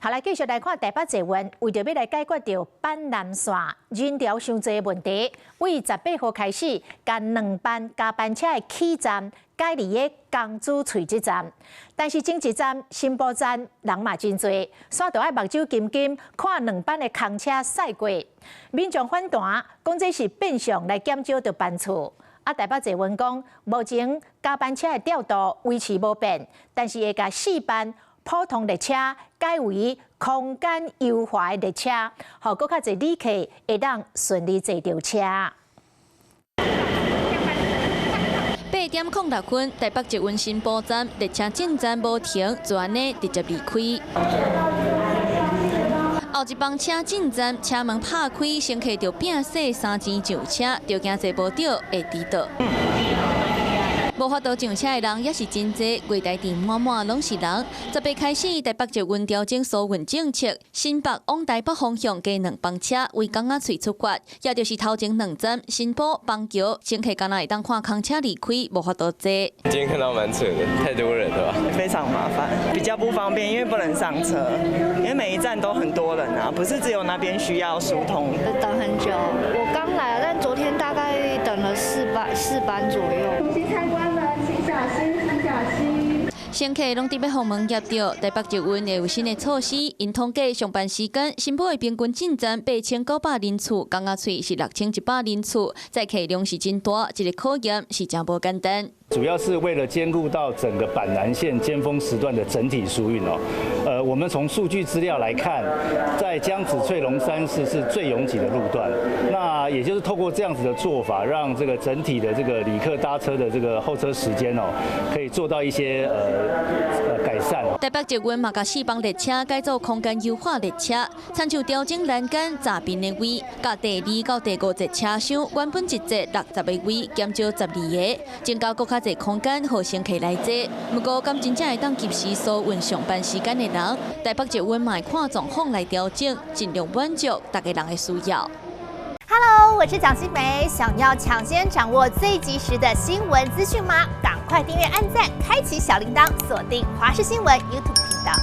好，來繼續來看台北捷運，為著欲來解決著板南線人潮傷濟的問題，對18號開始，共兩班加班車的起站改佇个江子翠這站，但是前一站新埔站人嘛真濟，煞著愛目睭金金看兩班的空車駛過，民眾反彈，講這是變相來減少著班次。啊，台北捷運講，目前加班車的調度維持無變，但是會共四班普通列車改為空間優化的列車，予閣較濟旅客會當順利坐著車。8點06分，台北捷運新埔站列車進站無停，就按呢直接離開。後一班車進站，車門拍開，乘客就摒細三錢上車，就驚坐無著會遲到。無法度上車的人也是真濟，月台頂滿滿攏是人。18開始，台北捷運調整疏運政策，新北往台北方向加兩班車為江仔翠出發，也就是頭前兩站新埔、板橋，乘客敢若會當看空車離開，無法度坐。今天看到蠻扯的，太多人了吧？非常麻煩，比較不方便，因為不能上車，因為每一站都很多人啊，不是只有那邊需要疏通。等很久，我剛來，但昨天大概等了四班左右。重新參觀了，請小心，請小心。乘客攏佇欲予門夾著，台北捷運會有新的措施。𪜶統計上班時間，新埔的平均進站8900人次，江仔翠是6100人次，載客量是真大，這個考驗是真無簡單。主要是為了兼顧到整個板南線尖峰時段的整體疏運哦。我們從數據資料來看，在江子翠龍山寺是最擁擠的路段。那也就是透過這樣子的做法，讓這個整體的這個旅客搭車的這個候車時間哦，可以做到一些改善。台北捷運嘛，共四班列車改做空間優化列車，親像調整欄杆閘邊的位，共第二到第五節車廂原本一節60個位，減少12個，增加閣較濟空間予乘客來坐。毋過，敢真正會當及時疏運上班時間的人，台北捷運嘛會看狀況來調整，盡量滿足逐家人的需要。 Hello，我是蔣新梅，想要搶先掌握最及時的新聞資訊嗎？趕快訂閱、按讚、開啟小鈴鐺，鎖定華視新聞 YouTube 頻道。